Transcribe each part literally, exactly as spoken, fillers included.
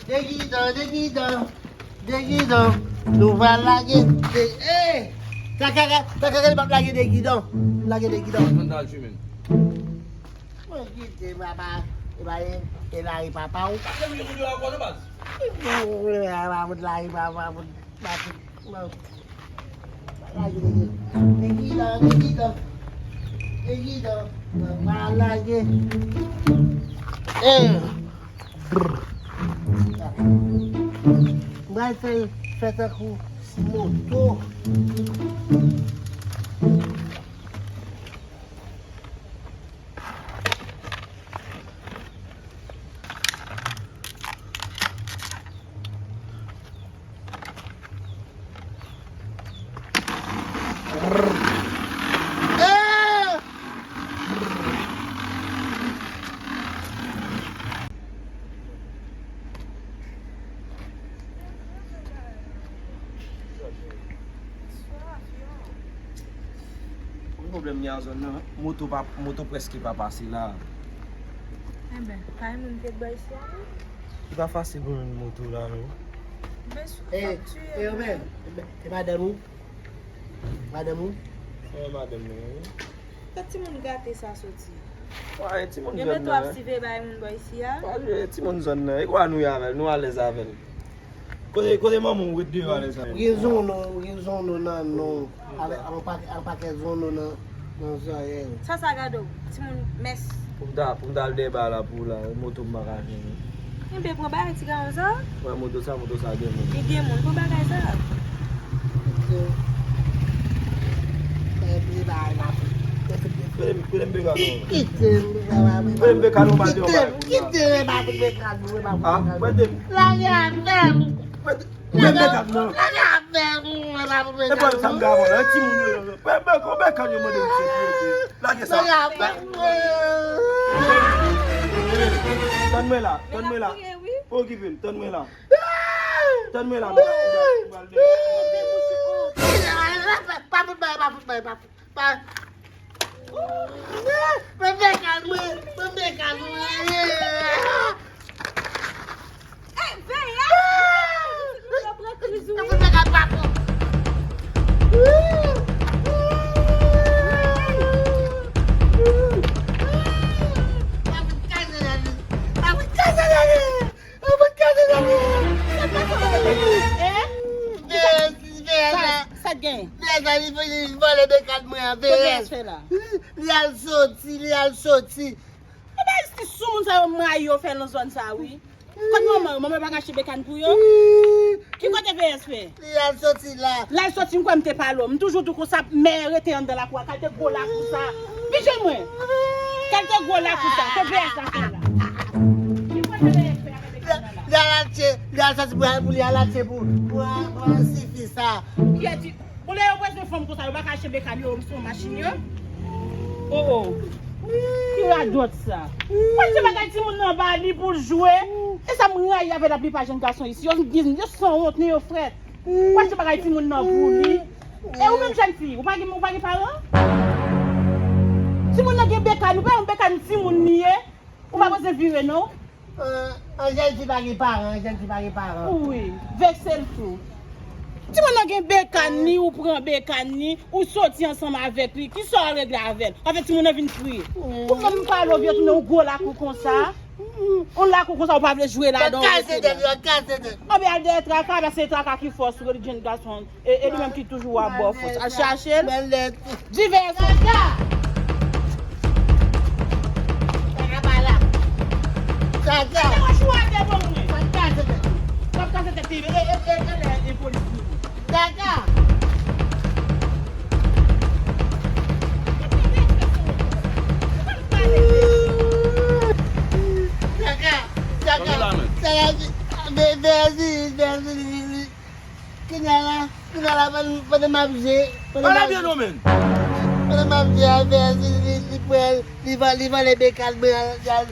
Degidan, degidan, degidan. Nou va lage de, eh! Takaka, takaka, li p ap lage degidan. Lage degidan. Mwen ta al tchwi menm. Mwen kite papa, e ba e, e ba e papa ou. Lè m vin moun yo ankò non baz. Mwen la e papa, papa, papa. Lage, lage. Egidan, egidan. Egidan. Mwen pa lage. Eh. Brr. Mwen fè, fè tankou moto. Ki pwoblèm gen nan zòn nan? Moto pa, moto prèske pa pase la. Enben, pa gen moun ki t bò isi a non. Li pa fasil pou jwenn moto la non. Men sou fakti. E, e, men, e madanm ou? Madanm ou? E madanm mwen wi. Kot timoun gate sa soti? Wa, e timoun zòn nan. Yo mete w ap siveye bay moun bò isi a? Wa, e timoun zòn nan. E kwa nou ye avè l? Nou alèz avè l. Kote, kote manman w ret deyò alèz avè l? Ou gen zonno, ou gen zonno nan non. Avèk, an pakèt, an pakèt zonno nan, nan zòrèy. Sa, sa gade w? Timoun mès. Pou m ta, pou m ta al dèyè ba la pou la, moto m pa ka jwenn. Enben, pran bagay ti gason sa. Wè, moto sa, moto sa gen moun. Li gen moun, pran bagay sa. Kite m, kite m beka non. Kite m, kite m beka non, ba de yon bagay pou la. Kite m, kite m beka non. Ah, prete m. Lage avè m. Prete m. Mwen beka non. Lage avè m, mwen pa pou beka non. E bò sa m gade la, e timoun yo. Mwen beka, mwen beka yo mande misye pou yo. Lage sa. Lage avè m. Tann mwen la, tann mwen la. Pa okipe m, tann mwen la. Tann mwen la, mwen pral, mwen pral, mwen pral. Pa fout mwen, pa fout mwen, pa fout. Pa. Mwen fè kal mwen, mwen fè kal mwen. Ey, veye! Mwen fè kal pa fò. Pa fout kal mwen, pa fout kal mwen. Ou fout kase nan mwen. Sa k pase, sa k pase? Eh? Veye, veye la. Sa, sa k gen? Veye sa, li, li vòlè bekàn mwen an, veye. Kote Veye fè la? Li al soti, li al soti. Anba isit, soumoun sa yo, m rayi yo fè nan zòn sa, wi. Kot manman yo? Manman yo pa ka achte bekàn pou yo? Ki kote Veye fè? Li al soti la. L al soti, m kwè m te pale w. M toujou di w konsa, mè rete anndan lakou a. Kalite gwo lakou sa. Vin jwenn mwen. Kalite gwo lakou sa. Kot Veye sa fè la? Ki kote Veye fè avèk bekàn nan la? Li al achte, li al soti pou, pou li al achte pou, pou, pou sifi sa. Kiyès di, bon, lè yo bezwen fanm konsa, yo pa ka achte bekàn yo, yo machin yo? Oh, oh. Ki radòt sa? Mwen se bagay timoun nan ba li pou l jwe. E sa m rayi avè laplipa jèn gason isi. Yo, yo sanwont, nen yo frèt. Ou achte bagay timoun nan pou li. E ou menm jèn fi, ou pa gen, ou pa gen paran? Timoun nan gen bekàn, ou pa yon bekàn timoun li ye. Ou pa bezwen vire non. An, an jèn fi pa gen paran, an jèn fi pa gen paran. Wi, vekse l tou. Timoun nan gen bekàn li, ou pran bekàn li, ou soti ansanm avèk li. Kisa w al regle avè l? Anfen, timoun nan vin kriye. Ou menm pale w vye tounen yon gwo lakou konsa. Yon lakou konsa ou pa vle jwe ladan w rete la. Anben al dèyè traka, paske se traka ki fòs ou, jèn gason. E, e li menm ki toujou ap ba w fòs. Al chache l. Divès. Tata! Tata pa la. Tata! Tata! Tata! Kaka, kaka, kaka, vèzi, vèzi, vèzi. Kounya la, kounya la, pandan, pandan m ap je, pandan m ap je, pandan m ap je a, vèzi, li, li, li pran, li van, li vòlè bekàn mwen, li al.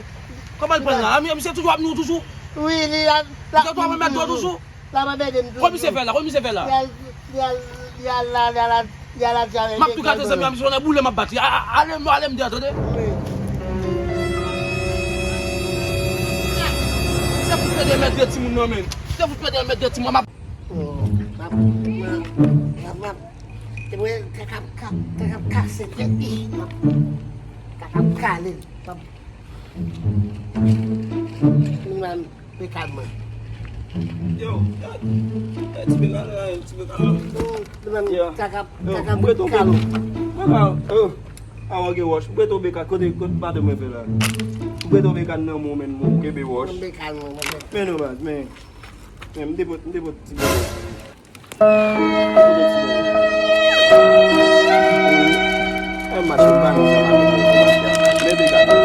Kòman l pran la? Misye toujou ap nou toujou? Wi, li al, la, toujou. Kòman misye fè la? Kòman misye fè la? Li al, li al, li al la, li al la. M ap tou gate zanmi a misye, konnen boule m ap bat li. A, a, ale m, ale m deyò, tande? Wi. Misye fout Pede mèt de timoun nan, men. Se fout pede mèt de timoun, m ap. Oh, m ap, m ap, m ap, m ap, te mwen, kaka, kaka, kaka, kase tèt li. M ap, kaka, kale. M ap, m ap, Bekal mwen. Yo, yo, yo, ti Bekal, yo, ti Bekal. Oh, m ap, yo, kaka, yo, kaka, m prete w Bekal. Mwen pa, oh, awa gen wòch. M prete w Bekal, kote, kote pate mwen fè la. M prete w Bekal nan men w, men mwen kenbe wòch. Bekal mwen, mwen. Men non, baz, men. Men, m te pot, m te pot ti bagay. M te pot ti bagay. Ay, mache, m pa nan sa, m pa nan sa, mache. Men, degaje.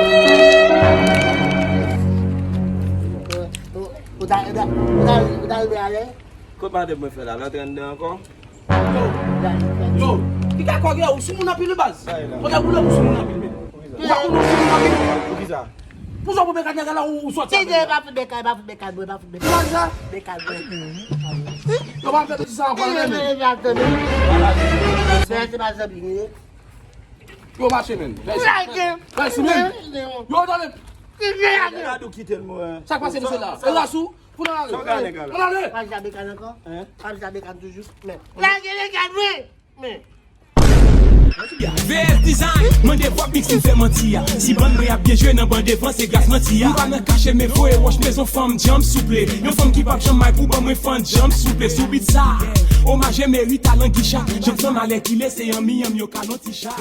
Ou ta, ou ta, ou ta, ou ta rive alè? Kot madanm mwen fè la? L antre anndan ankò? Yo, yo, ki ka kòge ou sou moun anpil, baz. Sa e la. Kòge ou sou moun anpil, men. Ou pa konn ou sou moun anpil. Poukisa? Pou sa pou Bekal nèg la ou, ou sòti avè l la. Li pa fout Bekal, li pa fout Bekal, bro, li pa fout Bekal. Ou pa di sa? Bekal, bro. Yo pa fè ti sa ankò, men. Li pa fout Bekal. Bèl se pa zanmi li ye. Yo mache, men. Lage. Mèsi, men. Yo, tande. Lage. Dadou kite l, mwen. Sa k pase, mesye la? E la sou? Pou nan ale. Sa w gade, nèg la? Pou nan ale. Pa di sa Bekal ankò. Hein? Pa di sa Bekal toujou. Men. Lage Bekal, wi. Men. V S Design, mande vòt mix vin fè manti a. Si bann mwen ap byen jwe nan ban devan, se gras manti a. Nou pa nan kache men voye wòch mezon fanm djanm souple. Yon fanm ki p ap janm may pou ban mwen fann djanm souple. Sou beat sa, omaj e merit a Languicha. Janm sanm alèkile, se anmi anm yo ka lonti cha.